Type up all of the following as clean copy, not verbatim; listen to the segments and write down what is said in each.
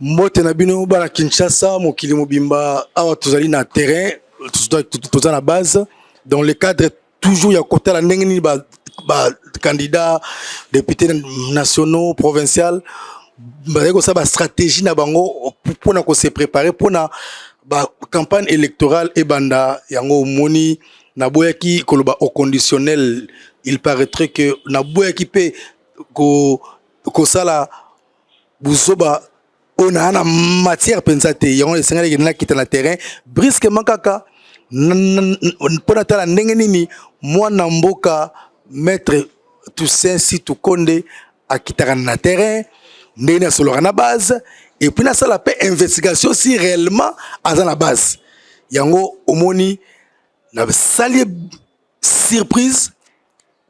Mbote na bino bana Kinshasa, mokili mobimba, awa tozali na terrain, toza na base dans le cadre toujours ya kotala ndenge nini ba, ba candidat député nationaux provincial bazali kosala ba stratégie na bango mpona ko se préparer mpona ba campagne électorale ebanda. Yango omoni naboyaki koloba au conditionnel, il paraîtrait que naboyaki mpe kosala buzoba oyo naa na matière mpenza te. Yango esengelaki nakita na terrain brusquement kaka mpo natala ndenge nini mwana mboka maître Toussaint Situ Konde akitaka na terrain, ndenge nini asololaka na base, et puis nasala mpe investigation si réellement aza na base. Yango omoni nasali surprise,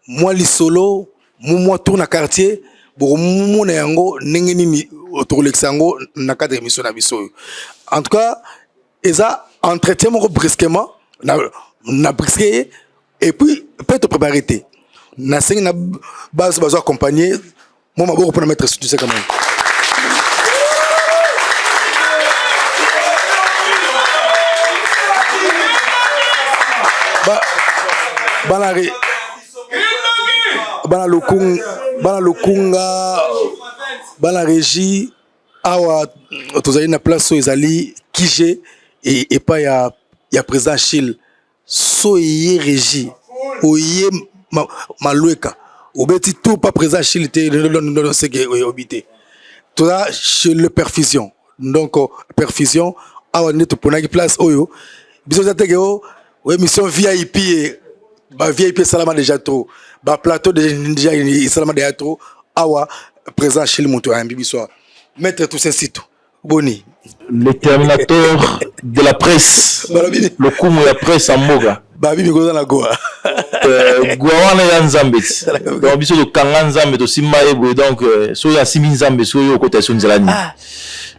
mwa lisolo, mwa tour na quartier, bokomona yango ndenge nini tokolekisa yango na cadre émission na biso oyo. En tout cas eza entretien moko brusquement na brusque ye, et puis mpe topréparé te. Nasengi na base bazo accompagner mwa maboko mpona maître Toussaint quand même. Bana bana Lukunga, bana Lukunga, bana régie, awa tozali na place oyo ezali kige epai ya président Achille. So eye régie oye malweka obeti tout pas président Achille te seke oyebi te. Toza chez le perfusion, donc perfusion awa nde toponaki place oyo. Biso eza teke o émission VIP, ba VIP esalama déjà trop, ba plateau déjà esalama déjà trop. Awa président Achille moto ayambi biso awa. Maître Toussaint Situ, boni? Le terminator de la presse, lokumu ya presse ya mboka. Babibi koza na goa. Goa wana ya Nzambe ti, donc biso tokanga Nzambe, tosimba ye boye. Donc soki asimbi Nzambe, soki oyo okota eso nzela nini?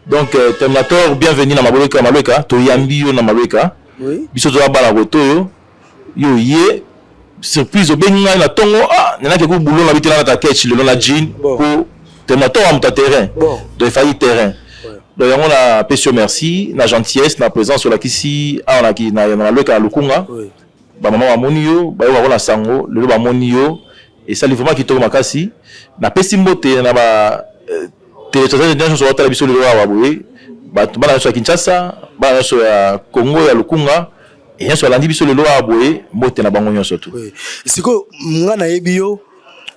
Donc terminator, bienvenue na Maboleka Malweka. Toyambi yo na Malweka. Biso toza bana koto oyo yo ye surprise obengi ngai na ntongo. Ah, nenaki ku boulot na bitela na ketch lelo na jean po terminator wa moto ya terrain. Donc efali terrain. Donc yango napesi yo merci na gentillesse, na présence olakisi awa na Malweka ya Lukunga. Bamama bamoni yo, bayokako na sango, lelo bamoni yo, esali vraiment kitoko makasi. Napesi mbote na ba téléspectateurs nyonso baotala biso lelo awa boye, bato bana nyonso ya Kinshasa, bana nyonso ya Congo ya Lukunga e nyonso balandi biso lelo awa boye, mbote na bango nyonso tu. Sikoyo nga nayebi yo,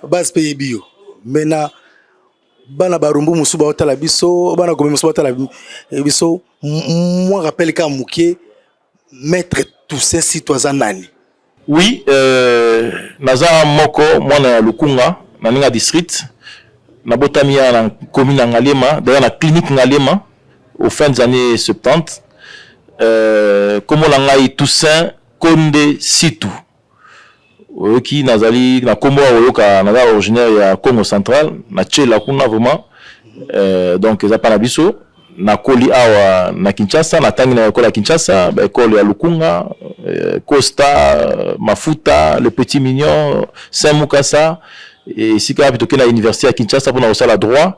base mpe yebi yo, me na bana Barumbu mosusu baotala biso, bana Gombe mosusu baotala biso, mwa rappel kaka moke, maître Toussaint Situ aza nani? Oui, naza moko mwana ya Lukunga na ndenge ya district. Nabotami ya na commune ya Ngaliema, d'ailleurs na clinique Ngaliema au fin des années 70. Kombo na ngai Toussaint Konde Situ. Oyoki nazali na kombo ya oyoka, naza originaire ya Congo Central, na Tshela kuna vraiment. Donc eza pa na biso. Nakoli awa na Kinshasa, natangi na ekole ya Kinshasa, baekole ya Lukunga, Costa, Mafuta, le Petit Mignon, Saint Mukasa, esika wapi tokei na université ya Kinshasa mpona kosala droit.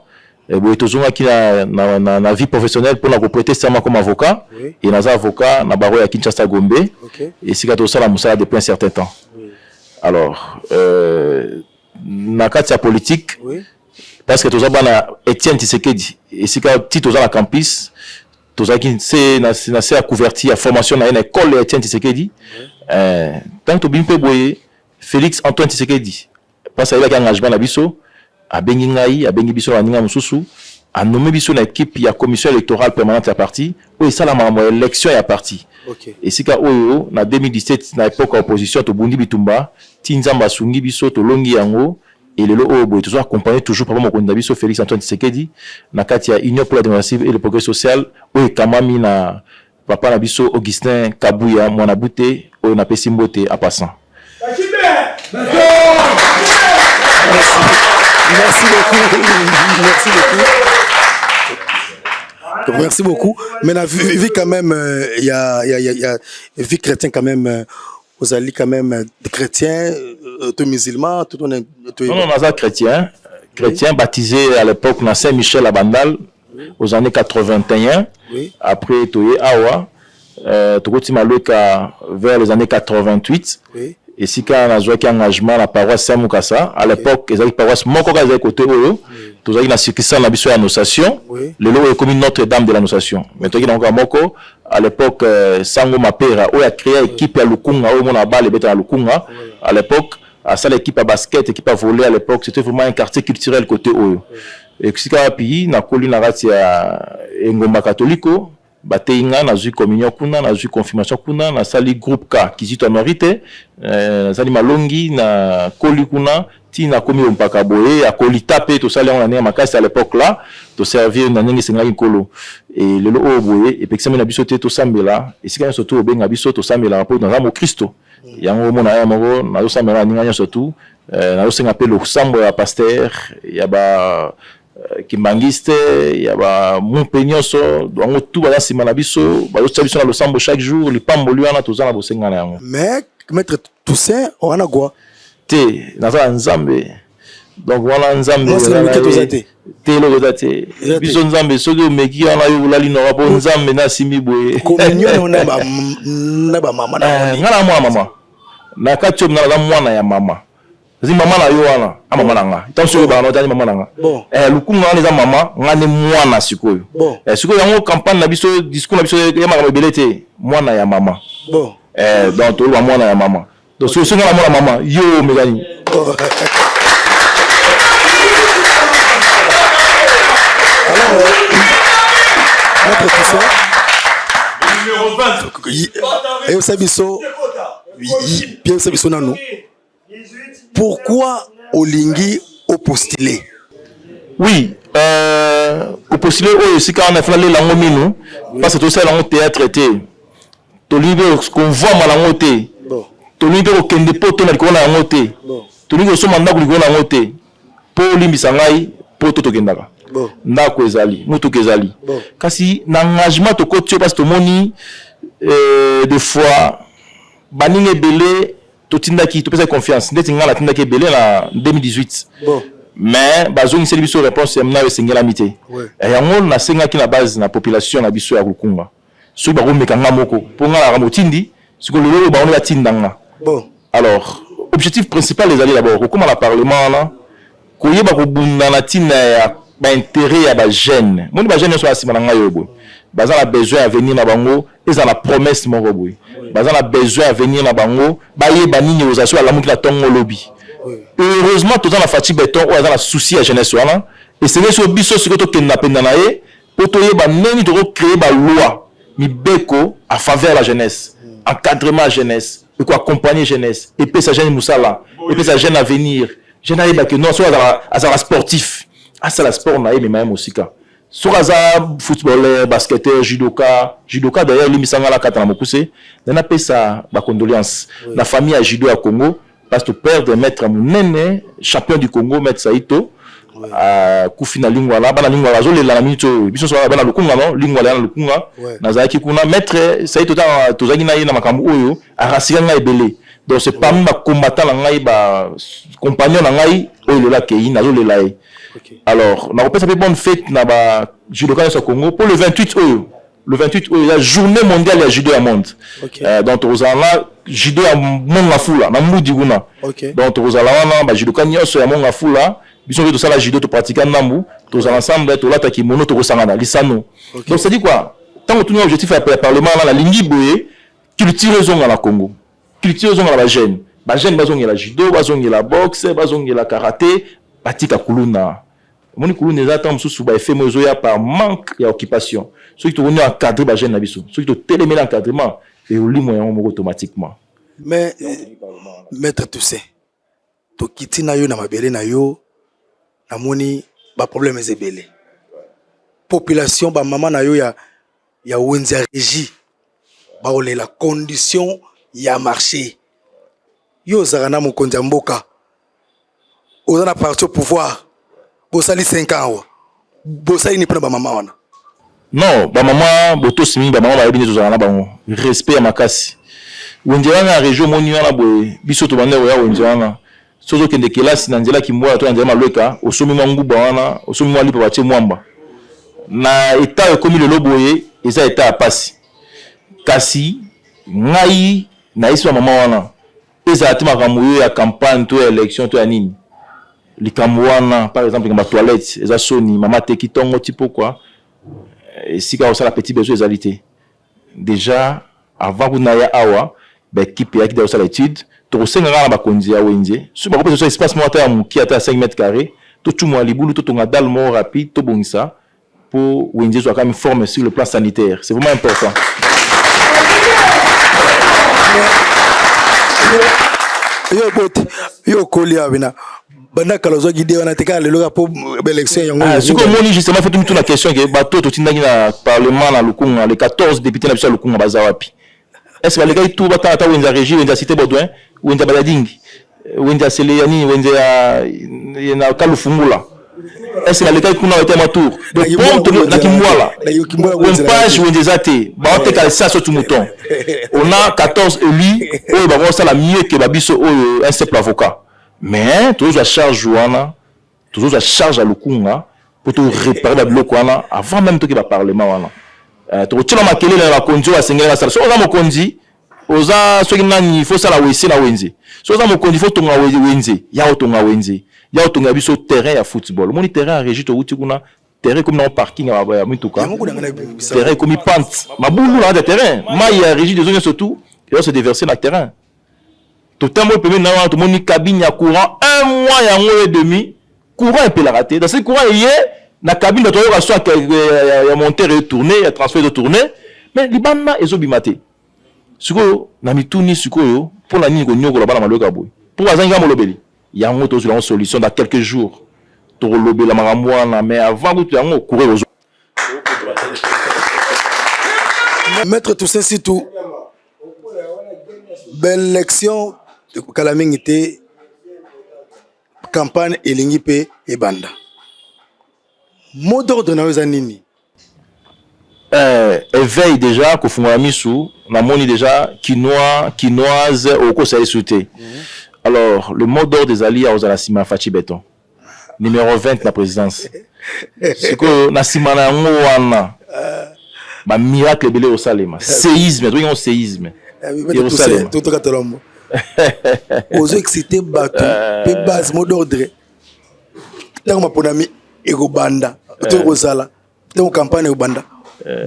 Boye tozongaki na vie professionnelle mpona koprêter serment comme avocat. E naza avocat na barreau ya Kinshasa Gombe, esika tosala mosala depuis un certain temps. Alors na kati ya politique, parce que toza bana Etienne Tshisekedi, esika ti toza na campus, tozalaki se na se ya couverture ya formation na ye na école ya Etienne Tshisekedi. Ntango tobimi mpe boye, Félix Antoine Tshisekedi, parce ayebaki engagement na biso, abengi ngai, abengi biso na baninga mosusu, anommé biso na équipe ya commission électorale permanente ya parti oyo esalamaka makambo ya élection ya parti. Esika oyo na 2017, na époque ya opposition, tobundi bitumba ti Nzambe asungi biso, tolongi yango. Et lelo oyo boye tozo accompagner toujours papa mokonzi na biso Félix Antoine Tshisekedi na kati ya Union pour la démocratie et le progrès social oyo ekamami na papa na biso Augustin Kabuya Mwana Bute, oyo napesi mbote en passant. Merci beaucoup. Merci beaucoup. Merci beaucoup. Mais la vie quand même, il y a, y, a, y a vie chrétien quand même. Vous allez quand même chrétien, tout musulman, tout on est. Non, non, naza chrétien, chrétien baptisé à l'époque na Saint-Michel à Bandal. aux années 81. Oui. Après toye awa tokoti Malueka vers les années 88. Oui. Esika nazwaki engagement na paroisse Saint-Mukasa. À l'époque, ezalaki paroisse moko kaka ezalaki côté oyo. Tozalaki na succursale na biso ya Annonciation. Oui. Lelo oyo ekomi Notre-Dame de l'Annonciation. Mais tozalaki na moko moko à l'époque Sango Mapera oyo a créé équipe ya Lukunga oyo mona balle ebeta na Lukunga. À l'époque, asala équipe ya basket, équipe ya volley à l'époque, c'était vraiment un quartier culturel côté oyo. Esika wapi nakoli na kati ya engomba katoliko, bateyi nga, nazwi communion kuna, nazwi confirmation kuna, nasali groupe K Kizito Anuarite, nasali malongi, nakoli kuna ti nakomi mpaka boye akolita mpe tosali yango na ndenge makasi. À l'époque là, toservir na ndenge esengaki Nkolo. E lelo oyo boye epekisami na biso te tosambela esika nyonso tu obenga biso, tosambelaka mpo naza mokristo. Yango omona ya moko nazosambela na ndenge nyonso tu, nazosenga mpe losambo ya pasteur ya ba kimbangiste ya bamumpe nyonso, bango tu baza nsima na biso, bazotia biso na losambo chaque jour. Lipamboli wana toza na bosenga na yango. Mais maître Toussaint wana gwa Te, naza na Nzambe, donc wana Nzambe. Mwasi na moke toza te. Te, eloko eza te. Eza te. Biso Nzambe, soki omeki wana, yo olali noka mpo Nzambe nde asimbi boye. Communion na ba na ba mama na Nga na mwana mama na kati oyo, nga naza mwana ya mama. Ezi mama na yo wana a mama na nga, ntango soki oyebaka na otani mama na nga. Bon. Lukunga wana eza mama nga nde mwana sikoyo. Bon. Sikoyo yango campagne na biso, discours na biso ya makambo ebele te, mwana ya mama. Bon. Donc toloba mwana ya mama, donc soki nga na mwana mama, yo omeka nini? Bon. Alors, maître Toussaint, eyebisa biso, yebisa biso nanu pourquoi olingi opostule. Oui, kopostule oyo esika wana efuna lela yango minu parce que tosala yango théâtre te, tolingi mpe konvwama nango te. Bon. Tolingi mpe kokende poto na likolo na yango te. Bon. Tolingi kosomba ndako likolo na yango te, mpo olimbisa ngai, poto tokendaka. Bon. Ndako ezali, mutuka ezali. Bon. Kasi na engagement tokoti oyo parce tomoni des fois baninga ebele totindaki, topesaki confiance, ndeti ngai natindaki ebele na 2018. Bon. Mais bazongiseli biso réponse ya nayo esengelami te. Ouais. Yango nasengaki na base na population na biso ya Lukunga, soki bakomeka nga moko, mpo nga naka motindi, sikoyo lelo oyo bango batinda nga. Bon. Alors objectif principal ezali d'abord kokóma na parlement wana, koyeba kobunda na ntina ya baintérêt ya bajeune. Moni bajeune nyonso basima na ngai oyo boye baza na besoin ya avenir na bango, eza na promesse moko boye, baza na besoin ya avenir na bango, bayeba nini ozala soki alamuki na ntongo olobi. Heureusement toza na Fatshi Béton oyo aza na souci ya jeunesse wana. Esengeli soki biso sikoyo tokende na penda na ye mpo toyeba ndenge tokocréer baloi, mibeko à faveur ya la jeunesse, encadrement ya jeunesse, ekoaccompagner jeunesse, epesa jeune mosala, epesa jeune avenir. Jeune ayeba ke non, soki azalaka sportif, asala sport na ye, mema ye mosika. Soki aza footballeur, basketteur, judoka, judoka d'ailleurs elimbisanga na kata na mokuse nde napesa bacondoléance na famille ya judo ya Congo, parce que perdre maître monene, champion du Congo, maître Saito akufi na Lingwala. Bana Lingwala azolela na minute oyo, biso nyonso bana Lukunga, no Lingwala ya na Lukunga. Nazalaki kuna, maître Saito, ntango tozalaki na ye na makambo oyo, arasika ngai ebele. Donc c'est parmi bacombattant na ngai, bacompagnon na ngai oyo lelo akei, nazolela ye. Alors nakopesa mpe bonne fête na bajudoka nyonso ya Congo mpo le 28 oyo, le 28 oyo eza journée mondiale ya judo ya monde. Donc tokozala na judo ya Monga Fula na Mbudi kuna. Donc tokozala wana, bajudoka nyonso ya Monga Fula, biso mpe tosala judo, topratika ndambu, tozala ensemble, tolata kimono, tokosangana lisano. Donc c'est dit quoi, ntango tuni objectif ya parlement wana, nalingi boye culture ezonga na Congo, culture ezonga na bajeune, bajeune bazongela judo, bazongela boxe, bazongela karaté, batika kuluna. Omoni kuluna eza ntango mosusu baeffet mo ezoya par manque ya occupation. Soki tokoni encadre bajeune na biso, soki totelemeli encadrement, eolimo yango moko automatiquement. Mais maître Toussaint, tokiti na yo na mabele na yo, namoni baproblème eza ebele. Population, bamama na yo ya wenze ya régie bakolela condition ya marché. Yo ozalaka na mokonzi ya mboka, oza na parti au pouvoir, bosali 5 ans awa, bosali nini mpona bamama wana? Non, bamama botosi mingi, bamama bayebi nde tozala na bango respect ya makasi. Wenze wana ya région, omoni wana boye, biso tobanda koya wenze wana, soki ozokende kelasi na nzela Kimbwala to na nzela Malweka, osomi mwa nguba wana, osomi mwa lipa, batie mwamba. Na etat ekomi lelo boye, eza etat ya pasi. Kasi ngai nayebisi ba mama wana, ezala te makambo oyo ya campagne to ya election to ya nini. Likambo wana par exemple likambo ya toilette eza soni, mama ateki tongo ti pokwa, esika osala petit besoin ezali te. Dejà avant kutu naya awa ba equipe eyaki dejà kosala etude, tokosenga kaka na bakonzi ya wenze soki bakopesa biso espace moko ata ya moke, ata ya 5 mètres carres, tocumola libulu, totonga dalle moko rapide, tobongisa po wenze ezwa quand même forme sur le plan sanitaire, c'est vraiment important. Yo bote yo okoli awa bina banda kala ozwaki idée wana te, kaka lelo kaka po baélection yango? Ah, sikoyo omoni, justement faut tomituna question ke bato oyo totindaki na parlement na Lukunga, les 14 députés na biso ya Lukunga, baza wapi? Est ce balekaki tour batala ata wenze ya Régie, wenze ya Cité Baudouin, wenze ya Bayadingi, wenze ya Sele ya nini, wenze ya na Kalufungula? Est ce balekaki kuna batema tour? Donc na Kimbwala pompage wenze eza te, baoteka sa sotu mouton. On a 14 élus oyo bakosala mieux que babiso oyo un simple avocat, mais tozozwa charge wana, tozozwa charge ya Lukunga mpo toréparer babiloko wana avant même toke baparlement wana. Tokotiela makelele na bakonzi oyo asengeli basala. Soki oza mokonzi, oza soki nani, faut osala WC na wenze. Soki oza mokonzi, faut tonga wenze, ya otonga wenze, ya otonga biso terrain ya football. Omoni terrain ya Régie, towuti kuna, terrain ekomi nango parking ya mituka, terrain ekomi pente, mabulu na kati ya terrain, mai ya Régie des eaux nyonso tout ezo se déverser na terrain. Totamboli pembeni na wana, tomoni cabine ya courant, un mois yango et demi courant epelaka te. Dans ce courant eye na cabine, bato bayoka so ya monteur etourne, ya transfert etourne, mais libanda ezobima te. Sikoyo na mituni, sikoyo mpo na nini konyokola bana maloka boye? Mpo bazangi kaka molobeli yango. Tozwela yango solution dans quelques jours, tokolobela makambo wana, mais avant kutu yango courant. Maître Toussaint Situ, baélection kala mingi te, campagne elingi mpe ebanda. Mot d'ordre na yo eza nini? Éveil déjà, kofungola misu. Namoni déjà Kinois, Kinoise, okosa yesu te. Alors le mot d'ordre ezali ya kozala nsima ya Fatshi Béton, numéro 20 na présidence. Sikoyo na nsima na yango wana, bamiracle ebele osalema, séisme, tobengi yango séisme. Yerusalema. Totokatolombo ozo excité bato mpe base. Mot d'ordre, ntango maponami ekobanda to ekozala, ntango campagne ekobanda,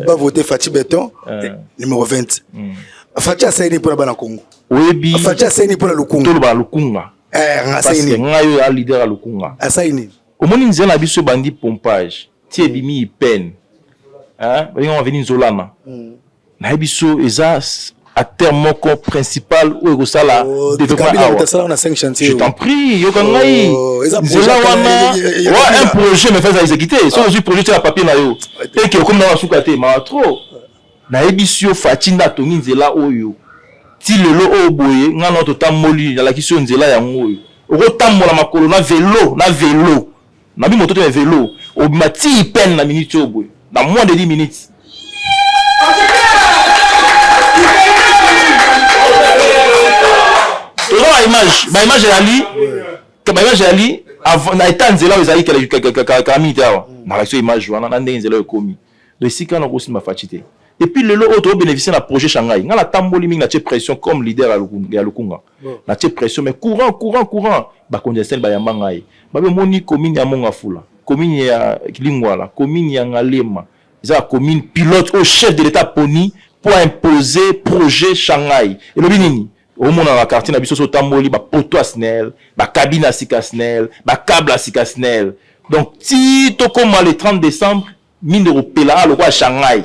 bavote Fatshi Béton numéro 20. Fatshi asali nini mpona bana Congo? Oyebi. Fatshi asali nini mpona Lukunga? Toloba Lukunga. Asali nini? Ngai oyo a leader ya Lukunga. Asali nini? Omoni nzela na biso ebandi pompage ti ebimi ipene, babenga avenue Nzolana. Nayebi so eza acteur moko principal oyo ekosala développement awa. Je t'en prie, yoka ngai, nzela wana wa un projet, mais eza exécuté. Soki ozwi projet tia na papier na yo eke okomi na basuka te, mawa trop. Nayebi si yo, Fatshi nde atongi nzela oyo ti lelo oyo boye. Ngai na totamboli, nalakisi yo nzela yango oyo okotambola makolo na velo, na velo nabi moto te, na velo obima ti peine na minute oyo boye, na moins de 10 minutes. Toza baimage, baimage ezali, baimage ezali na eta nzela oyo ezali kala mingi te. Awa nalakisi yo image wana na ndenge nzela oyo ekomi. Donc esika wana okosimba Fatshi te. Et puis lelo oyo tobénéficie na projet Shanghai. Ngai natamboli mingi, natie pression comme leader ya Lukunga, natie pression, mais courant, courant, courant, bakonzi ya SNEL bayamba ngai, babe omoni commune ya Mont-Ngafula, commune ya Lingwala, commune ya Ngaliema eza la commune pilote oyo chef de l'État poni pour imposer projet Shanghai. Elobi nini? Omona na quartier na biso, so otamboli, bapoto ya SNEL, bacabine ya sika SNEL, bacable ya sika SNEL. Donc ti tokóma le 30 décembre, minde kopela awa lokola Shanghai.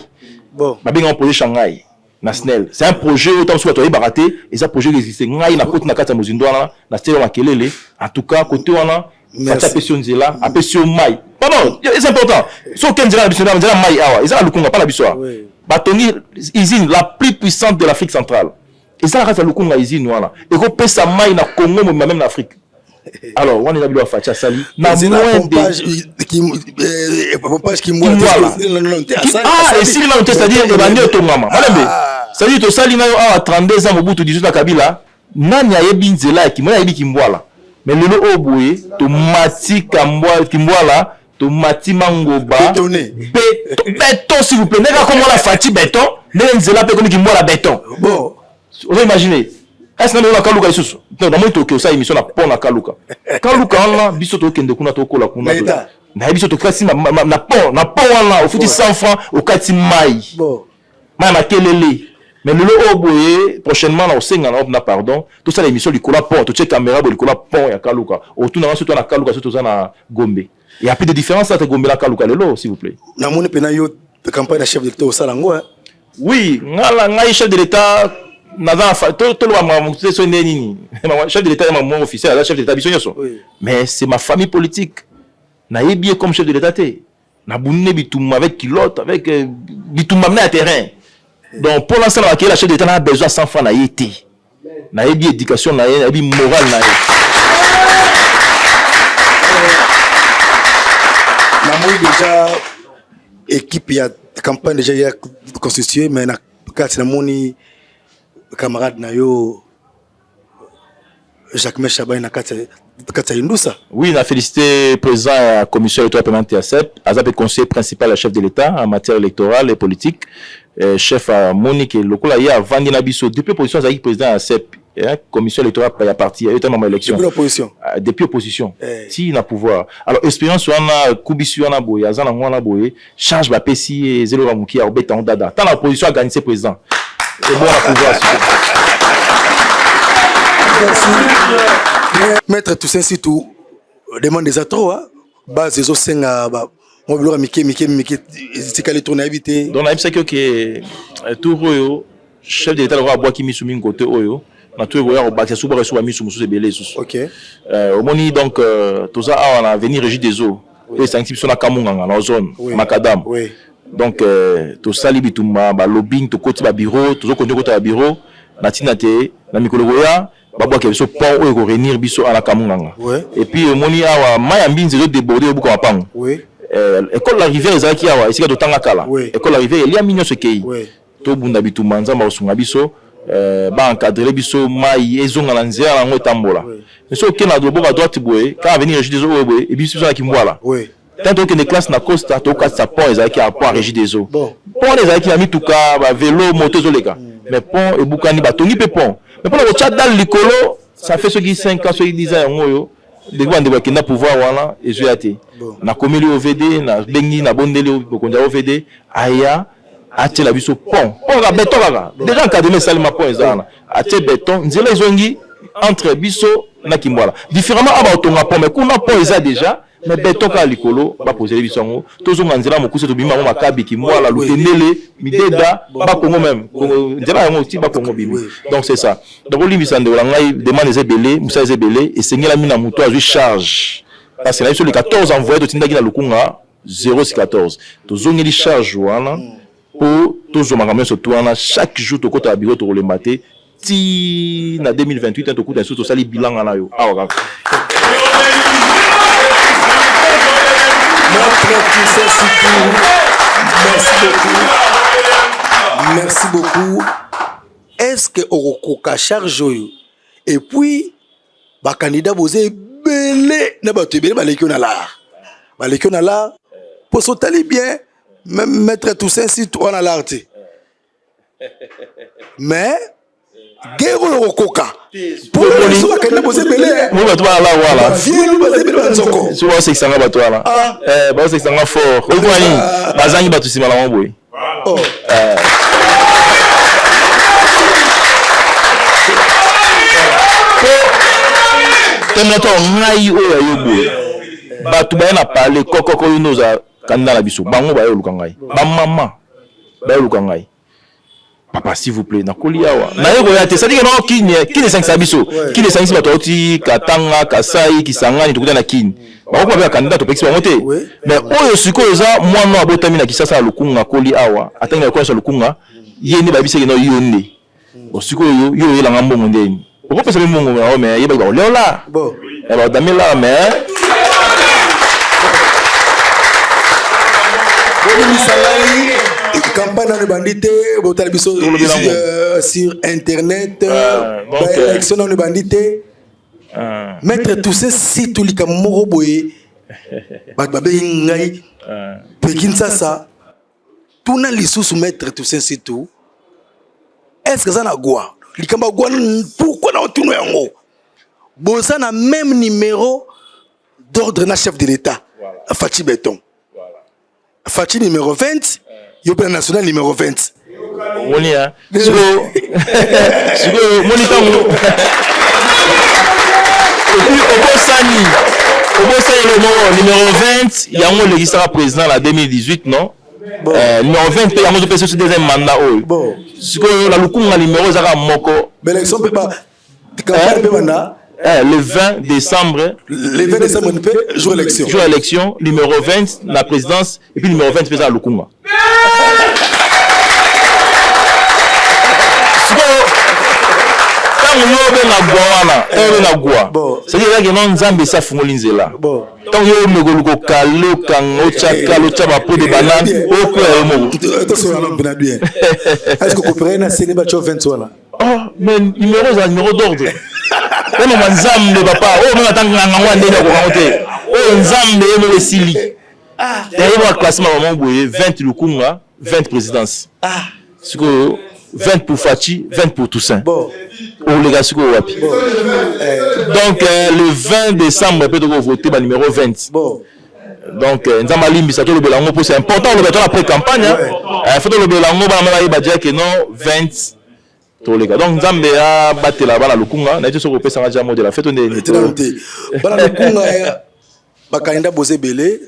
Babengaka projet Shanghai na SNEL, c'est un projet oyo ntango soki bato bayebaka te, eza projet oyo existe. Ngai nakoti na kati ya mozindo wana, na stele makelele. En tout cas côté wana, Fatshi apesi yo nzela, apesi yo mai. Pardon, c'est important. So oke nzela na biso, nzela mai awa eza na Lukunga mpa na biso awa, batongi usine la plus puissante de l'Afrique centrale, eza na kati ya Lukunga. Usine wana ekopesa mai na Congo mobimba, même na Afrique. Alors wana eza biloko ya Fatshi asali na moins de pompage. Ah, esili nano te, c'est-à-dire ebandi otongama malembe. C'est-à-dire tosali nayo awa 32 ans Mobutu, 18 na Kabila. Nani ayebi nzela ya Kimbwala? Ayebi Kimbwala, mais lelo oyo boye tomati Kimbwala. Tomati mangoba. Bétonné. Béton, béton s'il vous plaît. Ndenge akomona Fatshi béton, ndenge nzela mpe ekomi Kimbwala béton. Bon. Ozo imaginer. Est-ce que na kaluka lisusu? Non, namoni toke osala émission na pont na kaluka. Kaluka wana biso tokende kuna tokola kuna. Na état. Na biso tokati na pont, na pont wana ofuti 100 francs okati mai. Bon. Mai makelele. Mais lelo oyo boye prochainement na osenga na na pardon, tosala émission likolo ya pont, totie caméra boye likolo ya pont ya Kaluka. Otuna nga soki toza na Kaluka soki toza na Gombe. Il y a plus de différence entre Gombe na Kaluka lelo, s'il vous plaît. Namoni mpenza yo campagne ya chef de l'État osala yango, hein. Oui, nga ngai chef de l'État naza toloba makambo te so nde nini. Chef de l'État ya maman officiel, aza chef de l'État biso nyonso. Mais c'est ma famille politique. Nayebi ye comme chef de l'État te. Nabundi ne bitumba avec culotte, avec bitumba mna ya terrain. Donc pour l'instant na la chef de l'État na besoin 100 francs na ye te. Nayebi éducation na ye, nayebi morale na ye. Namoni déjà équipe ya campagne déjà ya constituée, mais na kati namoni camarade na yo Jacques Chabani na kati ya Indusa. Oui, on a félicité président de la commission électorale permanente ya CEP, aza pe conseiller principal ya chef de l'État en matière électorale et politique. Chef à Monique lokola ye avandi na biso depuis opposition azalaki président ya CEP, hein, commission électorale ya parti ya yo élection. Depuis l'opposition. Depuis opposition. Eh. Ti na pouvoir. Alors expérience wana kubisi wana boye aza na mwana boye charge bapesi ye ezeloka moki ya kobeta ngo dada. Tant na opposition aganise président. Et bon na pouvoir. Merci. Maître Toussaint Sitou demande des trop, hein. Base ezosenga ba mwa biloko ya mike mike mike etikali tour nayebi te. Donc nayebisaki oke tour oyo chef de l'État lokola abwaki misu mingi kote oyo na tour ekoya kobakisa soki bwaka lisusu bamisu mosusu ebele lisusu. Omoni donc toza awa na avenue Régie des Eaux oyo esangisi biso na Kamunganga na zone Macadam. Donc tosali bitumba ba lobbying, tokoti ba bureau, tozokontinue kota ba bureau na ntina te na mikolo koya babwaka biso pont oyo ekoréunir biso ala Kamunganga. Et puis omoni awa mai ya mbinzi ezodéborde ebuka mapango. École La Rivière ezalaki awa esika totanga kala. École La Rivière eliami nyonso ekei. Tobunda bitumba nzambe akosunga biso, baencadre biso mai ezonga na nzela yango etambola. Mais soki okende na loboko à droite boye kaka avenue Régie des Eaux oyo boye ebisi biso na Kimbwala. Tant tokende classe na Costa tokatisa pont ezalaki ya pont ya Régie des Eaux. Pont wana ezalaki na mituka ba vélo moto ezoleka. Mais pont ebukani batongi mpe pont. Mais mpona kotia dalle likolo ça fait soki 5 ans soki 10 ans yango oyo ndeko bandeko bakenda pouvoir wana ezoya te. Nakomeli OVD nabengi nabondeli mokonzi ya OVD aya atiela biso pont. Pont kaka béton kaka. Déjà encadrement esalema pont eza wana. Atie béton nzela ezongi entre biso na Kimbwala. Différemment awa baotonga pont mais kuna pont eza déjà mais béton kaka likolo baposele biso yango tozonga nzela mokuse tobimi bango Makabi Kimbwala Lutendele Mideda Bakongo même nzela yango ti Bakongo bimi. Donc c'est ça. Donc olimbisa ndeko na ngai demande eza ebele mosala eza ebele esengelami na moto azwi charge parce que na biso le 14 envoyé totindaki na Lukunga 0614 tozongeli charge wana po tozwa makambo nyonso tu wana chaque jour tokota ya bureau tokolemba te ti na 2028 tokuta lisusu tosali bilanga na yo awa kaka. Merci beaucoup. Merci beaucoup. Est-ce que okokoka charge oyo? Et puis ba candidat boza ebele na bato ebele baleki yo na lar. Baleki yo na lar po sotali bien même maître Toussaint Sitou wana lar te. Mais guerre oyo okokoka po biso ba candidat boza ebele. Mo bato bana lar wana. Ba baza ebele ba nzoko. So baosekisanga bato wana. Baosekisanga fort. Okoka nini? Bazangi bato nsima na bango boye. Oh. Temo to ngai oyo ya yo boye bato baye na pale kokoko oyo nde oza kanda na biso bango baye oluka ngai bamama baye oluka ngai papa s'il vous plaît nakoli awa naye koya te c'est-à-dire non kini kini esangisa biso kini esangisi bato auti Katanga Kasai Kisangani tokuta na kini bakokoma mpe bakandidat topekisi bango te mais oyo sikoyo eza mwana abotami na Kisasa ya Lukunga akoli awa atangi na lokola Lukunga ye nde bayebisaki no yo nde bon sikoyo yo oyelanga mbongo ndeni okopesa mpe mbongo na yo mais yebaki bakoliola badamela mais bolimbisa ngai campagne nano ebandi te botala biso sur internet baélection nano ebandi te. Maître Toussaint Sitou likambo moko boye. Bato babengi ngai pe Kinshasa. Tuna lisusu maître Toussaint Situ. Est-ce que ça na gwa? Likambo gwa pourquoi na otuna yango? Boza na même numéro d'ordre na chef de l'État. Voilà. Fatshi Béton. Voilà. Fatshi numéro 20, yo pe national numéro 20. Omoni hein. Sikoyo sikoyo omoni ntango epuis obosani obosani eloko moko numéro 20 yango olekisaka président na 2018 non bon. euh, numéro 20 mpe yango ozopesa biso deuxième mandat oyo bon. sikoyo na lukunga numéro ezaka moko élection mpe ba campagne mpe banda Eh, le 20 décembre. Le 20 décembre, jour élection. Jour élection, numéro 20, la présidence, et puis numéro 20, président Lukunga. ntango yo obenga gwa wana ntango obenga gwa cest ezaki no nzambe esi afungoli nzela ntango yo omeka oluka okale okanga otya kala otya bapo de banane okwea yo moko oh mais numéro ezala numéro d'ordre oyo ma nzambe papa oyo meme ata nganga ngo ndenge akokango te oyo nzambe ye moko esili ah. yaye mwa classement bango boye 20 lukunga 20 présidence ah. sikoyo 20 pour Fatshi 20 pour Toussaint oleka sikoyo wapi eh. donc euh, le 20 décembre mpe tokovote ba numéro 20 bon. donc euh, nzambe alimbisa tolobela yango mpo c'est important olobela to na pré campagne euh, faut tolobela yango bana bayeba dia ke non 20 toleka donc nzambe abatela bana lukunga nayebi te soki opesanga ja mot de la fete nde te bana lukunga bakandida boza ebele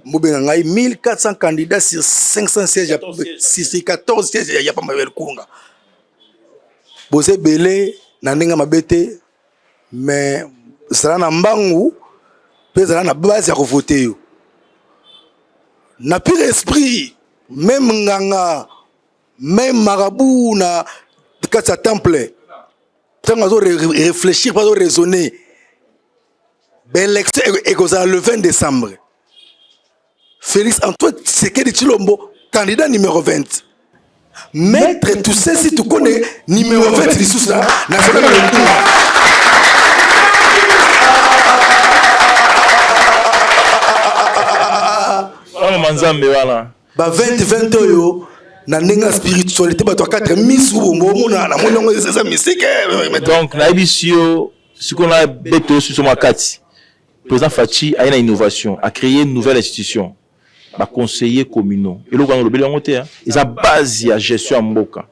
bobenga ngai 1400 candidats sur 500 sièges sur 14 sièges ya pamba ya lukunga boza ebele na ndenge mabe te mais zala na mbangu mpe zala na base ya kovote yo na pire esprit meme nganga meme marabout na kati ya temple ntango azo réfléchir mpe azo raisonner baélection ekozala le 20 décembre Félix Antoine Tshisekedi Tshilombo, candidat numéro 20. Maître Toussaint si tu connais numéro 20 lisusu na national Lukunga. Wana nzambe wana. Ba 20 20 oyo na ndenge ya spiritualité bato ya 4 misu bombo omona namoni yango eza mystique. Eh, Donc nayebisi yo sikoyo na beto yo susu makati. President Fatshi aye na innovation, a cree nouvelle institution, ba conseillers communaux. Eloko wana olobeli yango te hein. Eza base ya gestion ya mboka.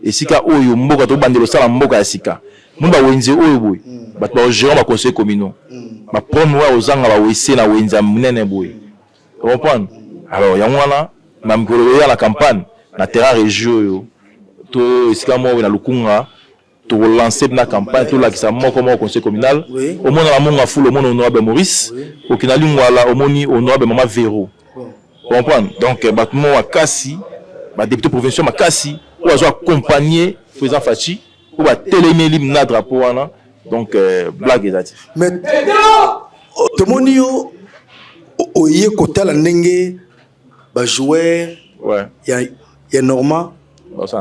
Esika oyo mboka tobandela osala mboka ya sika. Moni ba wenze oyo boye, bato ba gerer ba conseillers communaux. Ba problème oyo ozanga ba WC na wenze ya munene boye. Comprendre? Alors yango wana na mikolo eya na campagne na terrain régie oyo to esika moko na Lukunga toko lancer na campagne tolakisa moko moko conseil communal omona na monga fulu omoni honorable Maurice okina lingwala omoni honorable mama Vero comprendre donc euh, bato moko makasi ba député provinciaux makasi oyo azo accompagner président Fatshi oyo batelemeli na drapeau wana donc euh, blague eza te mais tomoni yo oye kotala ndenge ba joueur ouais. ya, ya normand baosa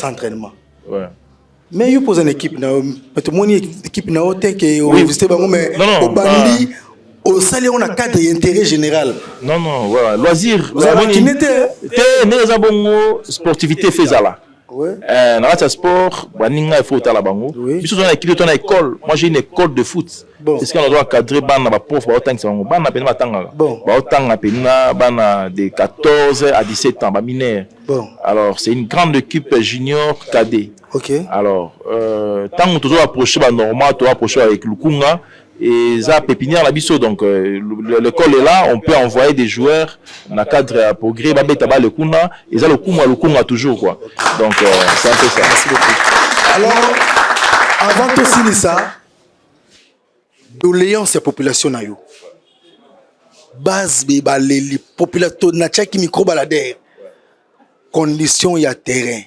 entraînement ouais. mais yo mpoza na équipe na yo mais tomoni équipe na yo te ke ovisite bango mais obandi osali yango na cadre ya intérêt général non non voilà loisir ozalakine te te ndenge eza bongo sportivité fe ezala Euh, na kati ya sport baninga il faut otala bango biso toza na équipe toza na école moi j'ai une école de foot bon. esika nazo encadrer bana baprof baotangisa bango bana mpenza batangaka bon. baotanga mpenza bana de 14 à 17 ans bamineur bon. alors c'est une grande équipe junior cadet okay. alors euh, ntango tozo approche banormal tozo approche avec lukunga eza pépinière na biso donc euh, l'école est là on peut envoyer des joueurs na cadre ya progrès babeta bale kuna eza lokumu ya lukunga toujours quoi donc euh, c'est un peu ça merci beaucoup alors avant tosilisa doléance ya population na yo base be baleli population natiaki micro baladeur condition ya terrain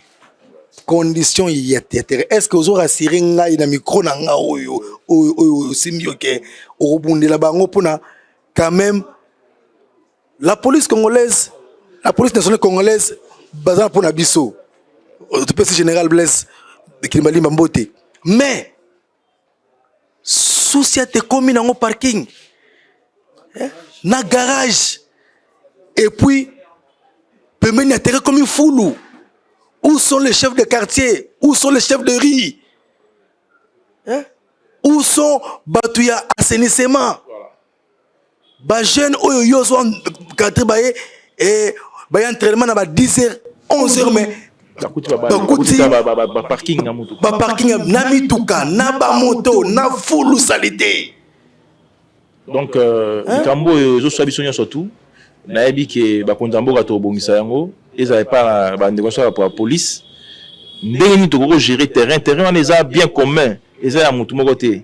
condition ya terrain est ce que ozo rassurer ngai na micro na nga oyo oyo oyo osimbi oke okobundela bango mpona quand même la police congolaise la police nationale congolaise baza mpona biso topesi général blaise kilimbalimba mbote mais Susi ate ekomi nango parking. Eh? Na garage. Et puis pembeni ya terrain comme fulu. Où sont les chefs de quartier? Où sont les chefs de rue? Eh? Où sont bato ya assainissement? Ba jeune oyo yo ozo encadre baye eh, baye entraînement na ba 10 heures 11 heures, mais bakuti baparking na motuka, baparking na mituka, na bamoto, na fulu, saleté. Donc likambo oyo ezoswa biso nyonso tu, nayebi ke bakonzi ya mboka tobongisa yango. Ezala epa na bandeko nyonso ya police, ndenge nini tokoki kogérer terrain. Terrain wana eza bien commun, eza ya motu moko te.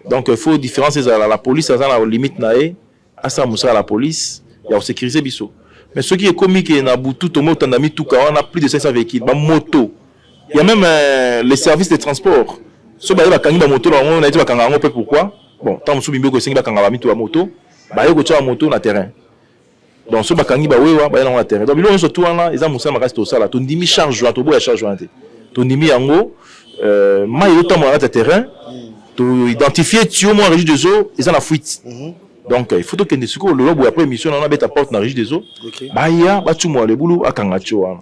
Donc il faut différence ezala. La police aza na limite na ye, asala mosala la police ya kosécuriser biso. Mais soki ekomi ke na butu tomo otanda mituka wana, plus de 500 véhicules, bamoto ya même les services de transport, so baye bakangi bamoto na bango, nayebi bakanga yango mpe pourquoi. Bon, ntango mosusu mibeko esengi bakanga bamituka, bamoto baye kotia bamoto na terrain. Donc so bakangi bawewa, baye nango na terrain. Donc biloko nyonso tu wana eza mosala makasi tosala. Tondimi charge wana, toboya charge wana te, tondimi yango. Mai ezotambola na kati ya terrain, toidentifie tuyau moko ya Régie des eaux eza na fuite. Donc il faut tokende sikoyo lelo boye, après émission na beta porte na Régie des eaux, baya batumwa lebulu, akanga tuyau wana.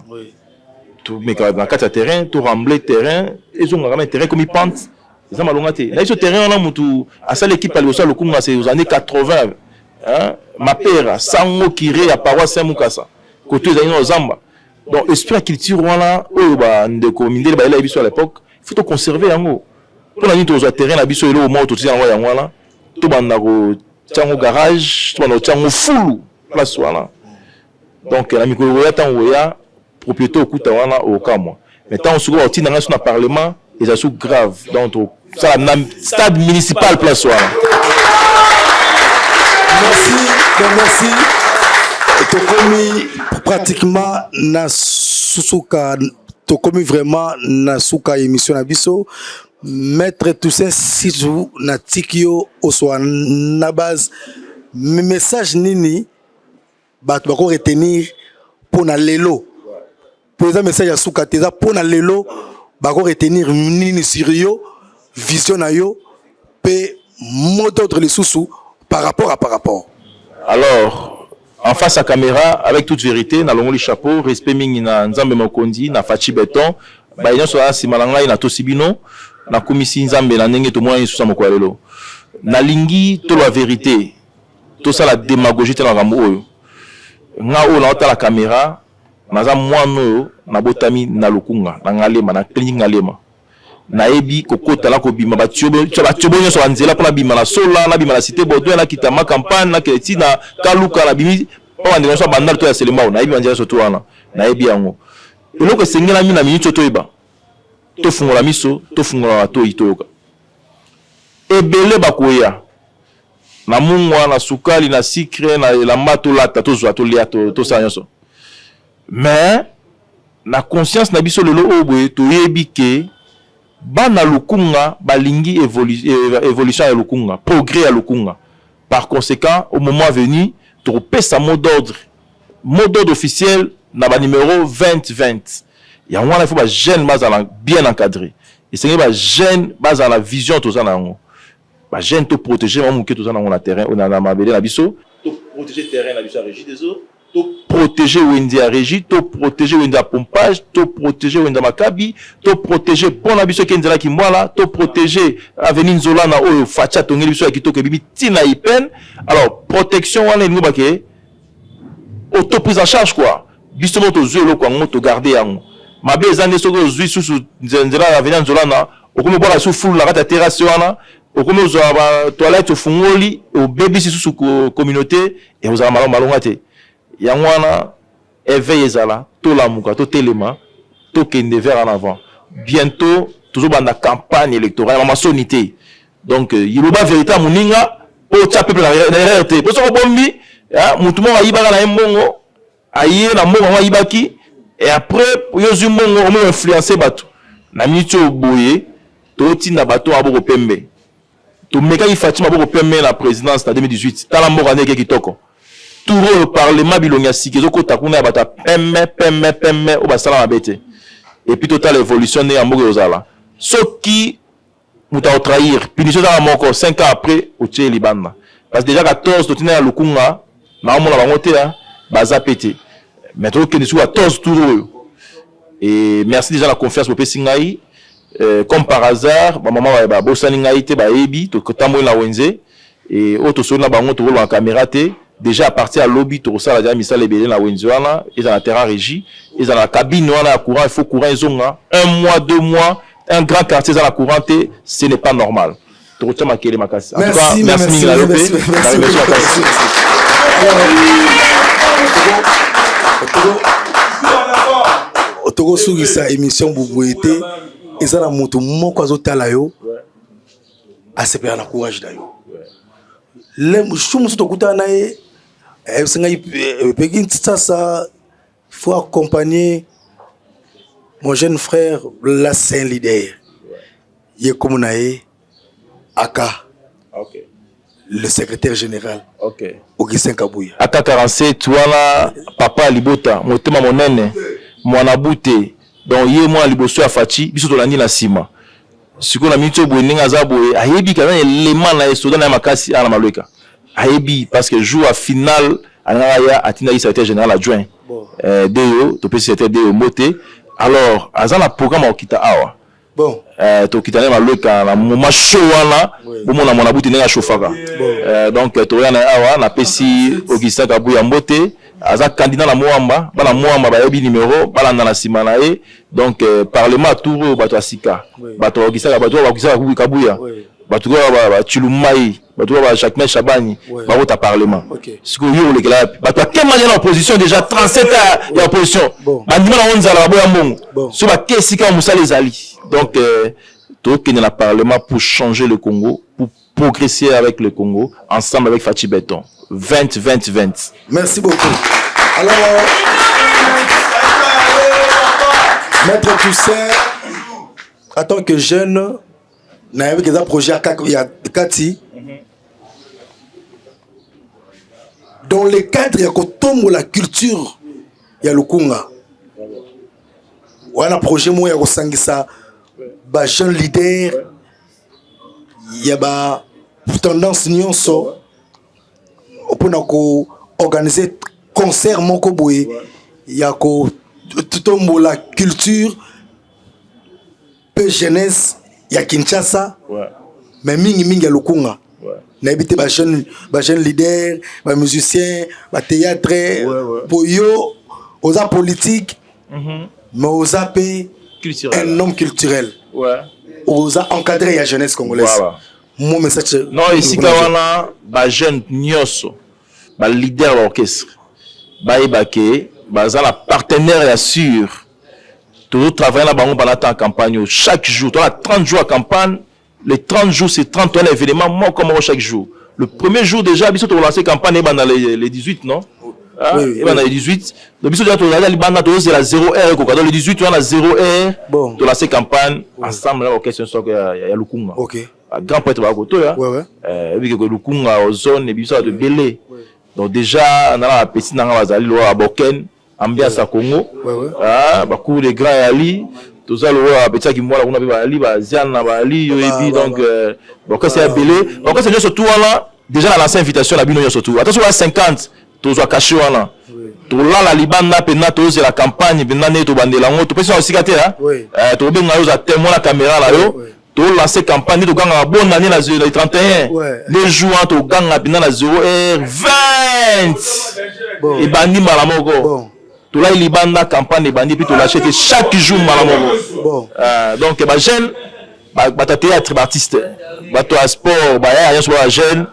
Tomeka na kati ya terrain, toremblayer terrain, ezongaka na terrain komi pente, eza malonga te na biso. Terrain wana, mutu asala équipe ya liboso ya Lukunga, c'est aux années 80, hein? Mapera sango curé ya paroisse Saint Mukasa, koto ezali na zamba. Donc esprit ya culture wana oyo bandeko mindele bayelaki biso à l'époque, il faut toconserve yango. Mpona nini tozwa terrain na biso, eloko moko totia yango, yango wana tobanda kotia yango garage, tobanda kotia yango fulu place wana? Donc na mikolo koya, ntango koya propriété okuta wana, okamwa. Mais ntango sikoyo bakotinda ngai so na parlement, eza su grave. Donc tosala na stade municipal place wana. Merci, donc merci. Tokomi pratiquement na suka, tokomi vraiment na suka émission na biso. Maître Toussaint Situ, natiki yo oswa na base message nini bato bako retenir mpo na lelo, mpo eza message ya suka te, eza mpo na lelo. Bako retenir nini sur yo, vision na yo mpe mot d'ordre lisusu par rapport? Alors, en face à caméra, avec toute vérité, nalongoli chapeau, respect mingi na Nzambe mokonzi, na Fatshi Béton, baye nyonso aza nsima na ngai, natosi bino, nakumisi Nzambe na ndenge tomonani lisusu ya mokolo ya lelo. Nalingi toloba vérité, tosala démagogie te na makambo oyo. Nga oyo naotala caméra, naza mwana oyo nabotami na Lukunga, na Ngalema, na clinique Ngalema. Nayebi kokota na kobima batiobo nyonso, banzela mpo nabima na Sola, nabima na Cité Baudouin, nakita Ma Campagne, nakende ti na Kaluka, nabimi mpo bandeko nyonso ya Bandal to ya Selembao. Nayebi banzela nyonso to wana, nayebi yango. Eloko esengelami na miniti oyo, toyeba, tofungola miso, tofungola matoi, toyoka. Ebele bakoya na mungwa, na sukali, na sucre, na elamba tolata, tozwa, tolia, tosala nyonso. Mais na conscience na biso lelo oyo boye, toyebi ke bana Lukunga balingi évolution ya Lukunga, progrès ya Lukunga. Par conséquent, au moment venu, tokopesa mot d'ordre, mot d'ordre officiel na banuméro 20 20. Yango wana, il faut bajeune bazala bien encadré. Esengeli bajeune bazala na vision. Toza na yango, bajeune, toprotéger mwa moke toza nango na terrain, na mabele na biso. Toprotéger terrain na biso ya Régie des eaux, toprotéger wenze ya Régie, toprotéger wenze ya pompage, toprotéger wenze ya Makabi, toprotéger mpo na biso eke nzela Kimbwala, toprotéger avenue Nzolana oyo Fatshi atongeli biso ya kitoko, ebimi ntina ipene. Alors protection wana elingi bake auto prise en charge, quoi. Biso moko tozwi eloko yango, togarde yango. Mabe eza nde soki ozwi susu nzela ya avenue Nzolana, okomi obwaka su fulu na kati ya terrasse wana, okomi ozwa batoilette, ofungoli, obebisi susu communauté, ekozala malamu malonga te. Yango wana éveil ezala, tolamuka, totelema, tokende vers en avant. Bientôt tozobanda campagne électorale, mama soni te. Donc yiloba vérité ya moninga mpo otya peuple na erreur te, mpo soki obombi, motu moko ayibaka na ye mbongo, aye na mbongo yango ayibaki, et après yo ozwi mbongo, omo influence bato. Na miniti oyo boye, totinda bato maboko pembe. Tomekaki Fatshi maboko pembe na présidence na 2018, tala mboka ndenge kitoko. Tour oyo, parlement, bilongi ya sika ezokota kuna ya bato ya pembe, pembe, pembe, oyo basala mabe te. Et puis totala évolution ndenge ya mboka ekozala. Soki moto akotrahir, punition ezaka moko, 5 ans après otie libanda. Parce que déjà 14 totinda na Lukunga, naomona bango te, baza pe te. Mais tokende sur 14 tour oyo. Et merci déjà la confiance bopesi ngai. Comme par hasard, ba maman ba bosani ngai te, bayebi tokotamboli na wenze et oyo tosoli na bango, tokoloba na caméra te. Déjà à partir ya lobi, tokosala déjà misala ebele na wenze wana. Eza na terrain régie, eza na cabine wana ya courant. Il faut courant ezonga. Un mois, 2 mois, un grand quartier eza na courant te, ce n'est pas normal. Tokotia makele makasi. En tout cas, merci mingi na yo mpe. Merci makasi. Tokosukisa émission boboye te. Eza na moto moko azotala yo, asepela na courage na yo. Jour mosusu tokutana na ye, ayebisi ngai: "Peki sasa, faut accompagner mon jeune frère, la saint leader." Ye komo na ye aka le secrétaire général Augustin Kabuya. Aka 47 wana, papa libota, motema monene, mwana bute. Donc ye mwana liboso ya Fatshi, biso tolandi na nsima. Sikoyo na miniti oyo boye, ndenge aza boye, ayebi kaza elema na ye, soda na ye makasi ala na malweka. Ayebi parce que jour ya final alingaka ya atindaki secrétaire général adjoint deyo. Topesi secrétaire Deyo mbote. Alors aza na programme ya kokita awa. Tokita nde malweka na moment chaud wana. Bomona mwana buti ndenge ashofaka. Donc toya na awa, napesi Augustin Kabuya mbote. Aza candidat na Mwamba. Bana Mwamba bayebi numéro, balanda na nsima na ye. Donc parlement tour oyo, bato ya sika, bato bakokisaka, bato oyo bakokisaka Kabuya, bato oyo bachilumai, bato oyo ba Jacquemain Shabani, bakota parlement. Sikoyo yo olekela wapi? Bato akemaki na opposition déjà 37 ya opposition, bandima nango nzala, baboya mbongo. So bake esika mosala ezali. Donc tokende na parlement pour changer le Congo, pour progresser avec le Congo, ensemble avec Fatshi Béton 20 20 20. Merci beaucoup. Alors, Maître Toussaint, en tant que jeune, nayebi eza projet ya kati dans le cadre ya kotombola culture ya Lukunga wana, projet moko ya kosangisa bajeune leader ya ba tendance nyonso mpona koorganiser concert moko boye ya kotombola culture mpe jeunesse ya Kinshasa, mais mingimingi ya Lukunga. Nayebi te, bajeune leader, bamusicien, bathéâtre, po yo oza politique, mais oza mpe un homme culturel, oza encadré ya jeunesse congolaise. Mo message? Non, esika wana, bajeune nyonso, baleader baorchestre, bayeba ke baza na partenaire ya sûr. Tozotravaille na bango pendant temps ya campagne oyo. Chaque jour toza na 30 jours ya campagne. Les 30 jours, c'est 31 événements moko moko chaque jour. Le premier jour déjà, biso tokolance campagne ebanda le 18, non? Ah, Oui, ebanda le 18. Donc biso déjà tozali libanda, tozozela 0 heure ekoka. Donc le 18 wana, 0 heure, tolance campagne ensemble na orchestre nyonso ya Lukunga. Grand prêtre bakotoya. Ebike Lukunga ozone ebiso bato ebele. Donc déjà nana bapeti nanga bazali lokola baboken, ambiance ya Congo. Ah, bacour de grand yali, toza lokola bapeti ya Kimwala kuna mpe bayali, baziana bayali, yo yebi. Donc baorchestre ya ebele, baorchestre nyonso tu wana, déjà na lance invitation na bino nyonso tu. Ata soki ba 50, tozwa cachet wana, tolala libanda mpenza, tozela campagne mpenza ndenge tobandela yango. Topesi na esika te. Tokobenga yo, oza témoin na caméra na yo. Tolance campagne nde togangaka bonne année na 31. Le jour wana, toganga mpenza na 0 heure 20, ebandi mbala moko. Tolali libanda, campagne ebandi, mpe tolâche te, chaque jour mbala moko. Donc bajeune, bato ya théâtre, baartiste, bato ya sport, bayaya nyonso, ba bajeune,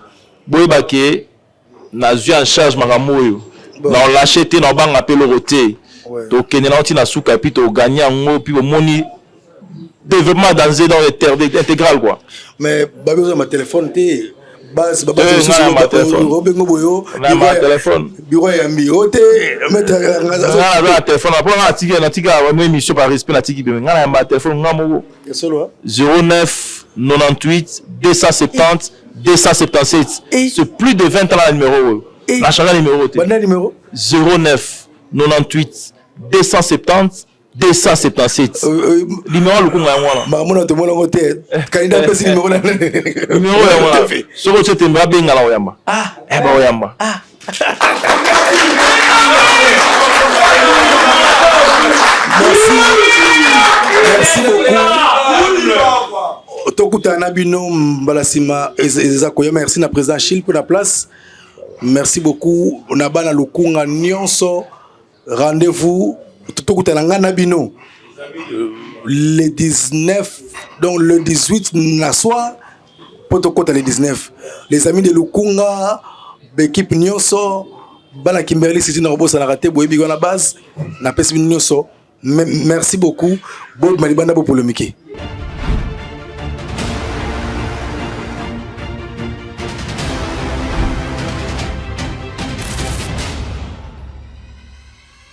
boyeba ke nazwi en charge makambo oyo. Na olâche te, na obanga mpe eloko te. Tokende nango ntina suka, et puis toganye yango, puis bomoni développement dans dans intégral quoi. Mais babi ozwa ma téléphone te, base. Nga na ma téléphone. Obengo boyo. Na ma téléphone. Bureau yambi o te, maître. Nga naza na téléphone mpo nga natiki, natika mo émission par respect, natiki mpe nga na yamba téléphone nga moko. Solo. 09 98 270 277. C'est plus de 20 ans na numéro oyo. Na change numéro te. Banda numéro. 09 98 270. 277 numéro lukunga yango wana. Makamona tomona yango te, candidat apesi numéro na numéro yango wana. Soki otie tembe, abenga na oyamba. Ah, eh, baoyamba. Ah. Merci, merci beaucoup. Tokutana na bino mbala nsima eza koya. Merci na président Achille mpo na place. Merci beaucoup na bana Lukunga nyonso. Rendez-vous, tokutana ngai na bino le 19, donc le 18 na soir mpo tokɔta le 19. Les amis de Lukunga, baéquipe nyonso, bana Kimberly City, na kobosanaka te, boyebi wana base. Napesi bino nyonso merci beaucoup. Bobima libanda, bopolémique.